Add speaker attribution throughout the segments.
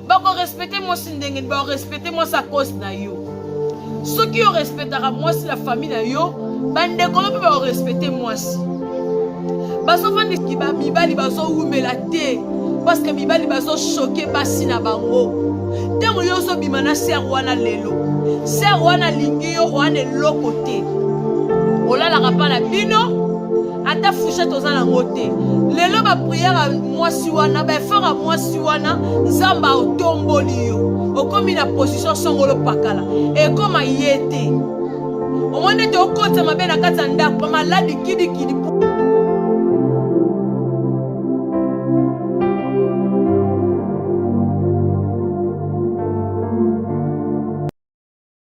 Speaker 1: Bakorespecte mwasi ndenge nini? Bakorespecte mwasi a cause na yo. Soki yo respectaka mwasi na famille na yo, bandeko no mpe bakorespecte mwasi. Bazofandisi mibali bazowumela te parce que mibali bazochoke basi na bango. Ntango yo ozobima na sere wana lelo, sere wana alingi yo wana eloko te, olalaka mpa na bino ata fourchette oza nango te. Lelo bapriere ya mwasi wana, baeffort ya mwasi wana, Nzambe aotomboli yo, okomi na position songolo pakala, ekoma ye te. Omoni ete okotisa mabe na kati ya ndako, bamaladi kidikidi.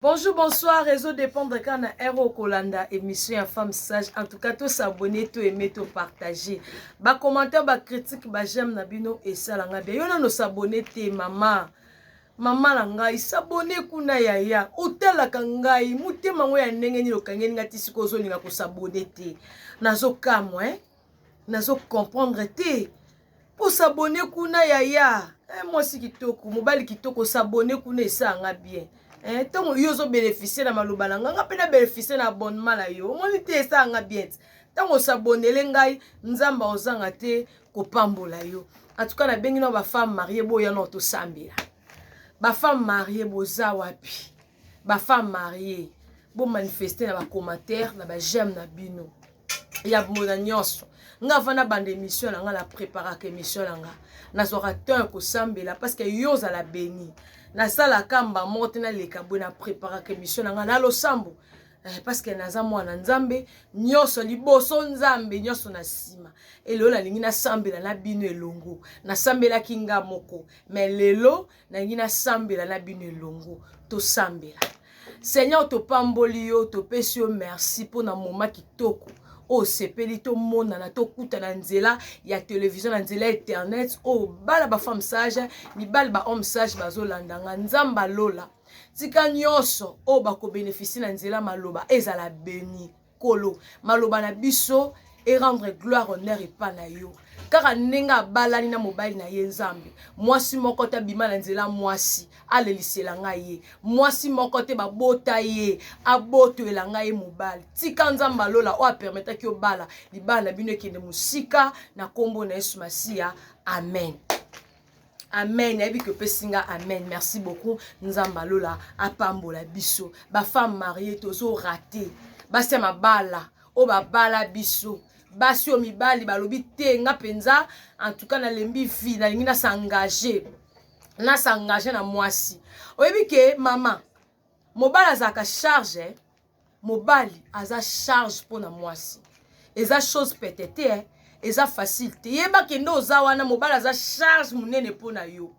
Speaker 1: Bonjour, bonsoir, réseau dépendre quand na heure kolanda émission ya femme sage. En tout cas, to s'abonner, to aimer, to partager. Ba commentaire, ba critique, ba j'aime na bino et ça langa bien. Yo nano s'abonner te maman. Mama na ngai, s'abonner kuna yaya. Otalaka ngai, motema ngo ya ndenge nini okangeli ngai ti sikoyo ozolinga ko s'abonner te. Nazo kamwa hein. Nazo comprendre te. Po s'abonner kuna yaya. Eh, mwasi kitoko, mobali kitoko, s'abonner kuna esanga bien. Eh, ntango yo ozo bénéficier na maloba na ngai, nga mpe na bénéficier na abonnement na yo. Omoni te esanga bien. Ntango osabonele ngai, Nzambe ozanga te kopambola yo. En tout cas, nabengi na ba femme mariée boya na tosambela. Ba femme mariée boza wapi? Ba femme mariée bo manifester na ba commentaire, na ba j'aime na bino. Ya mbona nyonso. Nga vana banda émission na nga, na préparaka émission na nga. Nazwaka temps ya kosambela parce que yo ozala béni. Nasalaka mba moko te naleka boye, na préparaka émission na nga na losambo. Parce que naza mwana Nzambe, nyonso liboso Nzambe, nyonso na nsima. Elelo nalingi nasambela na bino elongo. Nasambelaki nga moko, mais lelo nalingi nasambela na bino elongo. Tosambela. Seigneur, topamboli yo, topesi yo merci mpona moma kitoko oyo osepeli tomonana, tokutana nzela ya television, na nzela ya internet, oyo bana ba femme sage, mibali ba homme sage bazolanda nga. Nzambe alola, tika nyonso oyo bakobénéficie na nzela maloba ezala béni. Kolo, maloba na biso e rendre gloire honneur epa na yo. Kaka ndenge abalani na mobali na ye Nzambe, mwasi moko te abima na nzela mwasi alelisela ngai ye, mwasi moko te babota ye abotwela ngai ye mobali. Tika Nzambe alola oyo apermetaki obala libala na bino ekende mosika na kombo na Yesu Masiya. Amen. Amen. Nayebi ke opesi nga amen. Merci beaucoup. Nzambe alola apambola biso. Ba femme mariée tozo rater. Basi ya mabala oyo babala biso. Basi oyo mibali balobi te nga penza en tout cas nalembi vie, nalingi na s'engager. Na s'engager na mwasi. Oyebi ke mama mobali azalaka charge eh? Mobali aza charge pona mwasi. Eza chose pete te eh? Eza facile te. Yeba kende oza wana mobali aza charge munene pona yo.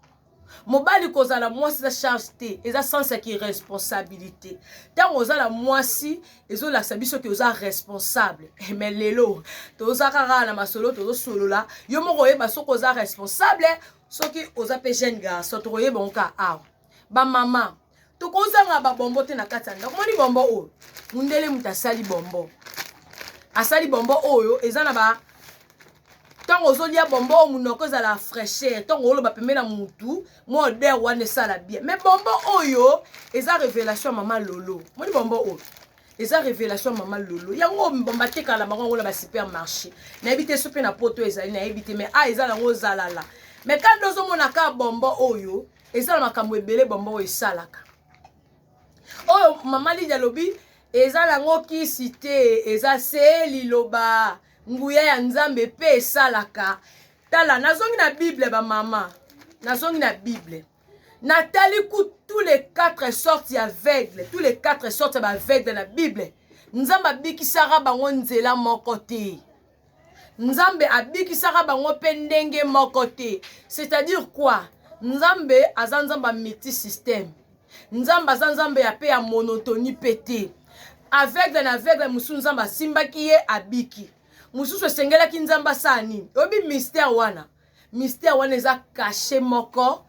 Speaker 1: Mobali kozala mwasi eza charge te, eza sens ya ki responsabilité. Tango oza na mwasi ezolakisa biso ke oza responsable. Mais lelo toza kaka na masolo tozosolola, yo moko oyeba soki oza responsable, soki oza pe jeune garçon, tokoyeba ngo kaka awa. Ba mama tokozanga ba bombo te na kati ya ndako. Moni bombo oyo mundele moto asali bombo, asali bombo oyo eza na ba ntango ozolia bombo oyo monoko ezala fraîcheur, ntango oloba pembe na mutu mwa odeur wana esala bien. Mais bombo oyo eza révélation ya mama Lolo. Moni bombo oyo eza révélation ya mama Lolo. Yango batekala bango yango na ba supermarché, nayebi te so mpe na poto ezali, nayebi te, mais a eza nango ozalala. Mais quand ozomona ka bombo oyo eza na makambo ebele, bombo oyo esalaka oyo mama Lidia alobi eza nango kisi te, eza se liloba nguya ya Nzambe mpe esalaka. Tala, nazongi na Bible ba mama, nazongi na Bible, natali ku tous les quatre sortes ya aveugle, tous les quatre sortes ya ba aveugle na Bible. Nzambe abikisaka bango nzela moko te, Nzambe abikisaka bango mpe ndenge moko te. C'est-à-dire quoi? Nzambe aza Nzambe ya multisystème, Nzambe aza Nzambe ya pe ya monotonie pe te. Aveugle na aveugle mosusu Nzambe asimbaki ye abiki, mosusu esengelaki Nzambe asala nini? Oyebi mystère wana, mystère wana eza caché moko.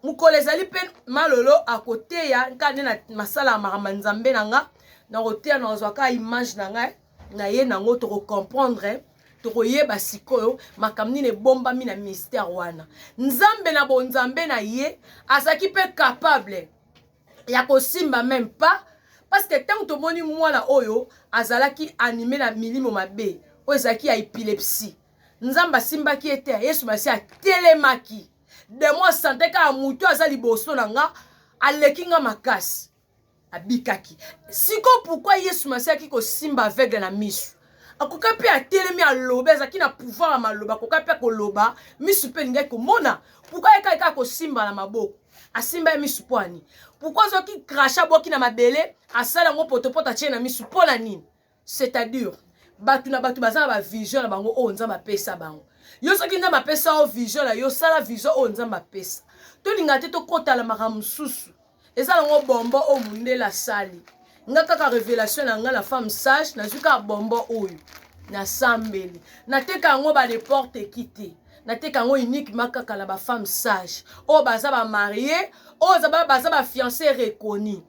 Speaker 1: Mokolo ezali mpe malolo akoteya nka nde na masala ya makambo ya Nzambe na nga, nakoteya, nakozwa kaka image na ngai na ye nango tokocomprendre. Tokoyeba sikoyo makambo nini ebombami na mystère wana. Nzambe na bonzambe na ye azalaki mpe capable ya kosimba même pas, parce que ntango tomoni mwana oyo azalaki animé na milimo mabe oyo ezalaki ya épilepsie, Nzambe asimbaki ye te. Yesu Masi atelemaki, démon asante kaka motu aza liboso na nga aleki nga makasi, abikaki. Sikoyo pourquoi Yesu Masi ayaki kosimba aveugle na miso? Akoka mpe atelemi, alobi, azalaki na pouvoir ya maloba, akoka mpe koloba, miso mpe elingaki komona. Pourquoi ayekaki kaka kosimba na maboko, asimba ye miso mpo ani? Pourquoi azwaki crachat, aboki na mabele, asala yango potopoto, atie na miso mpo na nini? C'est-à-dire bato na bato baza na bavision na bango oyo Nzambe apesa bango. Yo soki Nzambe apesa yo vision na yo, sala vision oyo Nzambe apesa. Tolinga te tokɔtala makambo mosusu. Eza nango bombo oyo mondele asali. Nga kaka révélation na nga na femme sage, nazwi kaka bombo oyo nasambeli, nateka yango ba n'importe qui te. Nateka yango uniquement kaka na bafemme sage oyo baza bamariées, oyo baza bafiancé reconnu,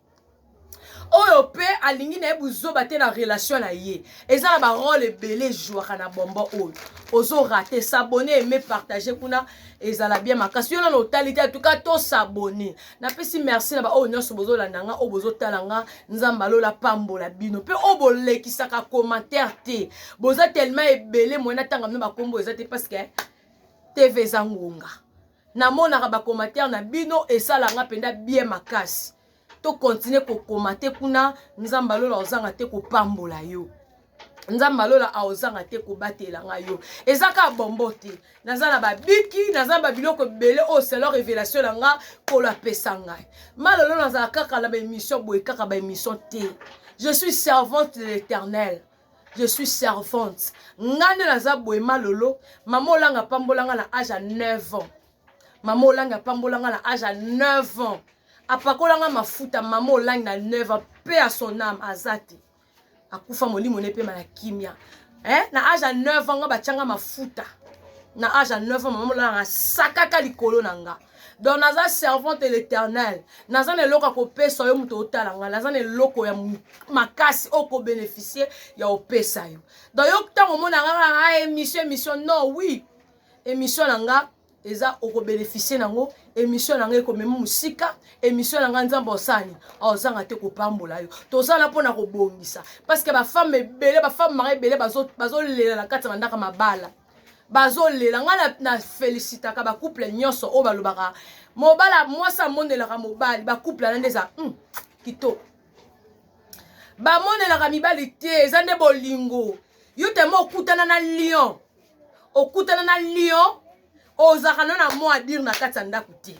Speaker 1: oyo mpe alingi na ye buzoba te na relation na ye. Eza na barôle ebele ejwaka na bombo oyo. Ozorater, s'abonner, aimer, partager kuna, ezala bien makasi. Yo nano otali te, atuka tos'abonner. Napesi merci na baoyo nyonso bozolanda nga, oyo bozotala nga. Nzambe alola pambola bino. Mpe oyo bolekisaka commentaire te, boza tellement ebele, moye natanga bino bakombo eza te, parce que TV eza ngonga. Namonaka bacommentaire na bino, esalanga mpenza bien makasi. Tocontinuer kocommenter kuna. Nzambe alola ozanga te kopambola yo, Nzambe alola aozanga te kobatela ngai yo. Eza kaka bombo te, naza na babiki, naza na babiloko ebele oyo selon révélation na nga Nkolo apesa ngai. Malolo nazala kaka na baémission boye, kaka baémission te. Je suis servante de l'Éternel, je suis servante. Nga nde naza boye. Malolo, mama Olanga apambolanga na âge ya 9 ans. Mama Olanga apambolanga na âge ya 9 ans, apakolanga mafuta. Mama Olangi na 9 ans, mpe ya son âme aza te, akufa, molimo ne epema na kimia, eh? Na âge ya 9 ans nga batianga mafuta na âge ya 9 ans. Mama Olanga asakaka likolo na nga. Donc naza servante de l'Éternel. Naza na eloko ya kopesa yo. Moto otala nga, naza na eloko ya makasi oyo kobénéficier ya opesa yo. Donc yo ntango omona nga kaka émission, émission, non, oui, émission na nga eza okobénéficier nango. Émission na ngai ekomema mosika. Émission na ngai, Nzambe osani ozanga te kopambola yo. Tozala mpona kobongisa, parce que bafemme ebele, bafemme mariées ebele bazolela na kati ya bandaka mabala, bazolela. Ngai na félicitaka bacouple nyonso oyo balobaka mobala, mwasi amonelaka mobali. Bacouple ana nde eza kitoko. Bamonelaka mibali te, eza nde bolingo. Yo tema okutana na lion, okutana na lion, ozalaka no na mot à dire na kati ya ndako te.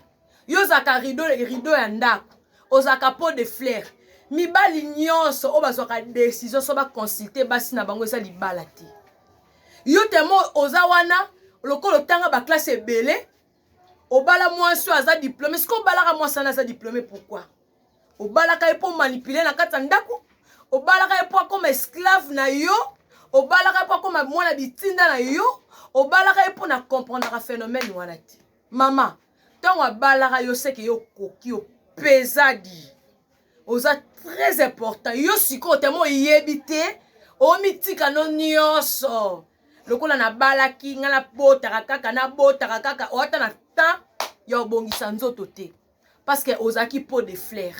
Speaker 1: Yo ozalaka rideau, rideau ya ndako, ozalaka pot de fleur. Mibali nyonso oyo bazwaka décision so baconsulter basi na bango, eza libala te. Yo temo oza wana lokola otanga baclasse ebele, obala mwasi oyo aza diplômé. Soki obalaka mwasi wana aza diplômé, pourquoi obalaka ye? Mpo manipuler na kati ya ndako? Obalaka ye mpo akoma esclave na yo? Obalaka ye mpo akoma mwana bitinda na yo? Obalaka ye mpo na comprendreka phénomène wana te. Mama, ntango abalaka yo, seke yo okoki opeza di oza très important. Yo sikoyo temo oyebi te, omitika no nyonso lokola nabalaki ngai, nabotaka kaka, nabotaka kaka, oata na temps ya obongisa nzoto te, parce que ozalaki pot de fleur.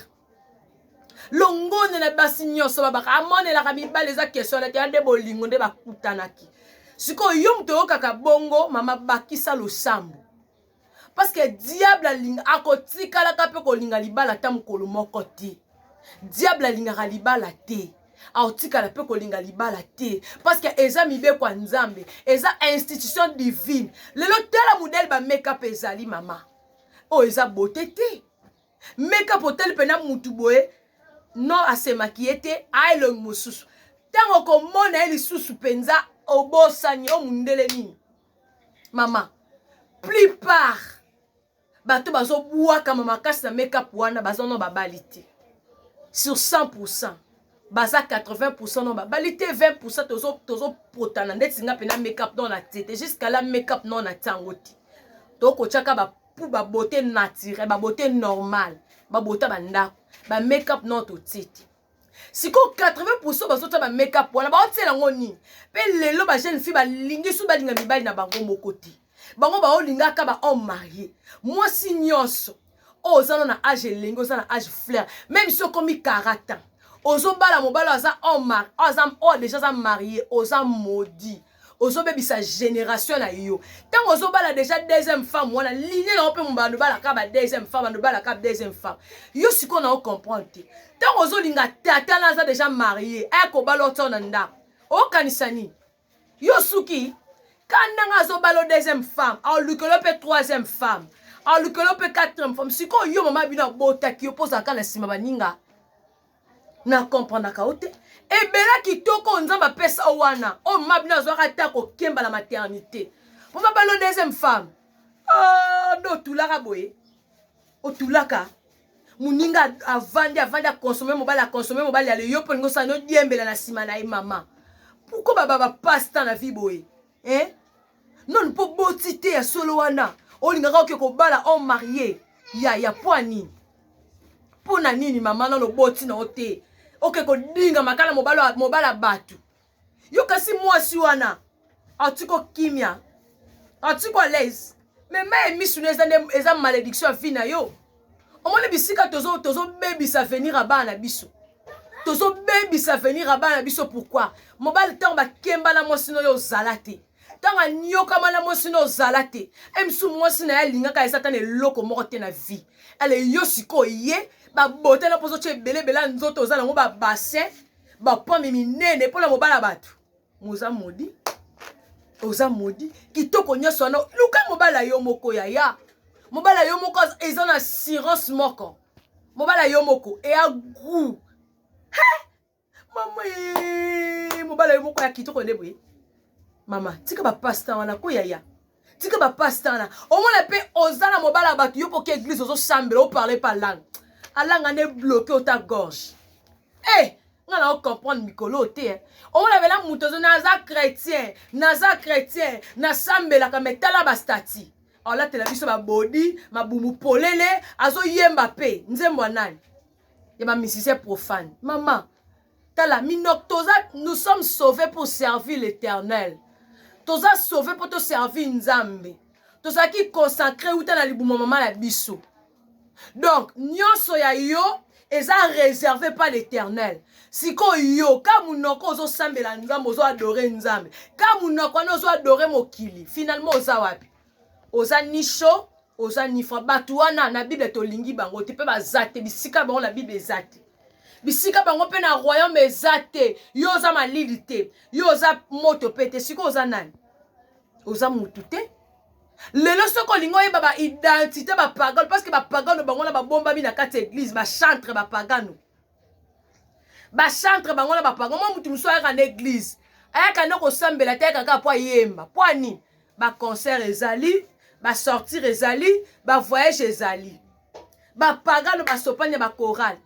Speaker 1: Longone na basi nyonso babaka amonelaka mibali, eza question na te, ya nde bolingo nde bakutanaki. Sikoyo yo moto oyokaka bongo, mama, bakisa losambo, parce que diable alinga, akotikalaka mpe kolinga libala ata mokolo moko te. Diable alingaka libala te, aotikala mpe kolinga libala te, parce que eza mibeko ya Nzambe, eza institution divine. Lelo tala modèle bamake-up ezali, mama, oyo eza beauté te. Make-up otali mpena mutu boye, no asemaki ye te, aelongi mosusu. Ntango okomona ye lisusu mpenza, obosani o mundele nini. Mama, plupart bato bazobwakama makasi na make-up wana baza no babali te. Sur 100, baza 80 no babali te, 20 tozopotana. Ndeti nga mpena make-up no na tie te jusqu'à la make-up no na tie yango te. Tokotiaka bapu, babeauté naturelle, babeauté normale, babeauté bandako, bamake-up no totie te. Sikoyo 80% bazotia ba make up wana, baotiela yango nini? Mpe lelo ba jeune fille balingi su balinga mibali na bango moko te. Bango baolingaka ba homme marié. Mwasi nyonso oyo oza na age elenge, oza na age fleur, même si okomi 40 ans, ozobala mobali oyo aza homme marié, oyo déjà aza marié, oza maudit. Ozobebisa génération na yo. Ntango ozobala déjà deuxième femme wana, ligne na yo mpe mobando balaka ba deuxième femme, bando balaka deuxième femme. Yo sikoyo na ocomprendre te. Ntango ozolinga tata na aza déjà marié, aya kobala otio na ndako, okanisa nini? Yo suki kandanga azobala deuxième femme, alukelo mpe troisième femme, alukelo mpe quatrième femme. Sikoyo yo mama bino abotaki yo mpo ozalaka na nsima baninga, na comprendaka yo te. Ebela kitoko Nzambe apesa o wana, oyo mama bino azwaka ata kokemba na maternité mpo babala deuxième femme. Nde otulaka boye, otulaka moninga avandi avandi, aconsommer mobali, aconsommer mobali. Ale yo mpo olingi osala nodiembela na nsima na ye. Mama, pourquoi baba bapasse-temps na vie boye, eh? Non, mpo boti te ya solo wana, olingaka oke kobala homme marié ya po nini? Mpo na nini, mama? Nano boti na yo te, oke kodinga makala mobala ya bato. Yo kasi mwasi wana atiko kimia, atiko à l'aise, mais ma emisu no eza nde eza malédiction ya vie na yo. Omoni bisika tozobebisa avenir ya bana na biso, tozobebisa avenir ya bana na biso. Pourquoi? Mobali ntango bakemba na mwasi no, yo ozala te. Ntango anyokama na mwasi no, ozala te. E misu mwasi na ye alingaka eza ata na eloko moko te na vie. Ale yo sikoyo ye babotana mpo ozotya ebele ebele ya nzoto, oza nango babassin, bapomi minene mpona mobala bato. Moza modi, oza modi. Kitoko nyonso wana, luka mobala yo moko. Yaya, mobala yo moko eza na assurance moko. Mobala yo moko eya goût. Mama e, mobala yo moko ya kitoko nde boye. Mama, tika bapasse-temps wana ko. Yaya, tika bapasse-temps wana. Omona mpe oza na mobala ya bato, yo mpo ke église ozosambela, oparle pa langue alanga nde bloqué ota gorge. E nga na ocomprendre mikolo te. Omona bela moto ozo naza chrétien, naza chrétien, nasambelaka, mais tala bastatuts aolatela biso, babodi mabumu polele, azoyemba mpe nzembo ya nani? Ya bamusicien profane. Mama, tala minok toza, nous sommes sauvés pour servir l'Éternel. Toza sauvé mpo toservir Nzambe. Tozalaki consacré uta na libuma mama na biso. Donc nyonso ya yo eza réservé par l'Éternel. Sikoyo yo ka monoko ozosambela Nzambe, ozoadorer Nzambe, ka monoko wana ozoadorer mokili. Finalement oza wapi? Oza ni chaud, oza ni froid. Bato wana na Bible tolingi bango te, mpe baza te. Bisika bango na Bible eza te, bisika bango mpe na royaume eza te. Yo oza malili te, yo oza moto mpe te. Sikoyo oza nani? Oza mutu te. Lelo soki olingi oyeba baidentité bapagano, parce que bapagano bango na babombami na kati ya église, bachantre bapagano, bachantre bango na bapagano. Mwa mutu mosusu ayaka na église, ayaka nde kosambela te, ayaka kaka mpo ayemba. Mpo ani? Baconcert ezali, basortir ezali, bavoyage ezali. Bapagano basopani na bachorale,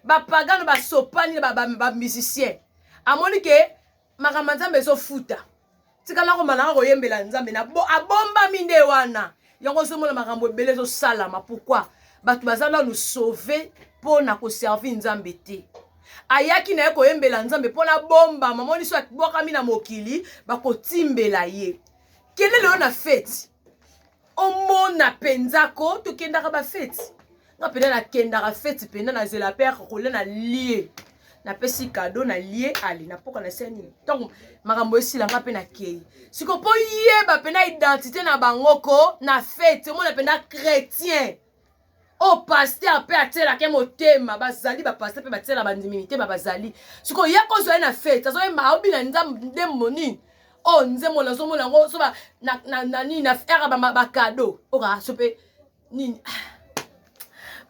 Speaker 1: bapagano basopani na bamusicien. Amoni ke makambo ya Nzambe ezofuta, tikala komanaka koyembela Nzambe na abombami nde wana. Yango ozomona makambo ebele ezosalama. Pourquoi? Bato baza nanu sauve mpo na koservir Nzambe te. Ayaki na ye koyembela Nzambe mpo na bombama. Moni so abwakami na mokili, bakotimbela ye. Kende lelo na feti, omona mpenza ko tokendaka bafeti. Nga mpenza nakendaka feti mpenza, nazela mpe kolia na lie, napesi cadeau na lie. Ale napoka na se nini, ntango makambo esila, nga mpe nakei. Siko mpo yeba mpena identité na bango ko na feti, omona mpenza chrétien oyo pasteur mpe atielaka motema. Bazali bapasteur mpe batiela bandimi mitema bazali. Sikoyo ya kozwa ye na feti, azoyemba, aobina Nzambe ndembo nini oyo, nzembo nazomona yango so na nini na ere bacadeau oka so mpe nini,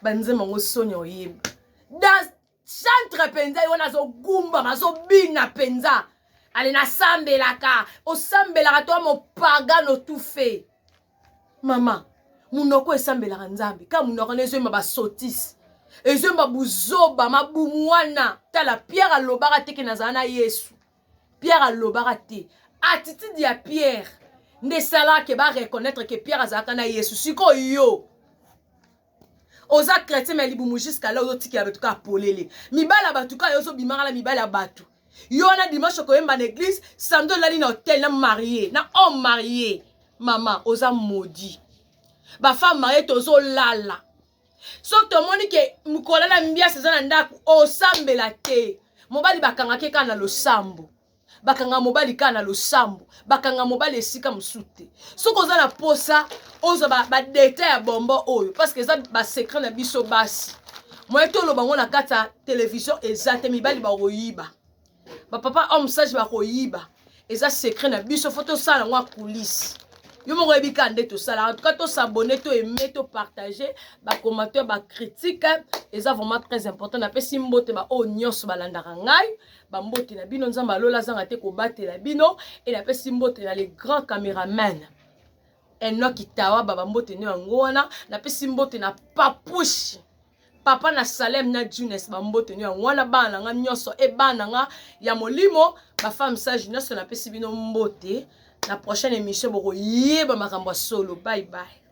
Speaker 1: banzembo yango soni oyemba dans chantre mpenza. Ye wana azogumbama, azobina mpenza. Ale nasambelaka, osambelaka to mopagano tout fait. Mama, munoko esambelaka Nzambe, ka munoko wana ezoyemba basotise, ezoyemba buzoba. Mabumu wana, tala Pierre alobaka te ke nazala na Yesu. Pierre alobaka te. Attitude ya Pierre nde esalaka ke bareconnaître ke Pierre azalaka na Yesu. Sikoyo yo Oza chrétien, mais libumu jusqu'à là ozotikela bato kaka polele. Mibali ya bato kaka yo ozobimaka na mibali ya bato. Yo wana dimanche okoyemba na église, samedi olali na hotel na marié, na homme marié. Mama, oza maudit. Bafemme mariée tozolala. Soki tomoni ke mokolo na mbiasi eza na ndako, osambela te. Mobali bakangaki kaka na losambo, bakanga mobali kaka na losambo, bakanga mobali esika mosusu te. Soki oza na posa ozwa badétails ya bombo oyo, parce que eza basecret na biso basi, moye toloba ngo na kati ya télévision eza te. Mibali bakoyiba, bapapa homme sage bakoyiba. Eza secret na biso, faut tosala yango ya coulisse. Yo moko oyebi kaka nde tosala. En tout cas, tos'abonner, toaimer, topartager, bacommentaire, bacritique eza vraiment très important. Napesi mbote baoyo nyonso balandaka ngai, bambote na bino. Nzambe alola azanga te kobatela bino. E napesi mbote na le grand caméraman Enoki Tawaba, bambote no yango wana. Napesi mbote na Papushi, papa na Salem na Junes, bambote no yango wana. Bana na nga nyonso, e bana na nga ya molimo, bafemme sage nyonso, napesi bino mbote. Na prochaine émission bokoyeba makambo ya solo. Bye bye.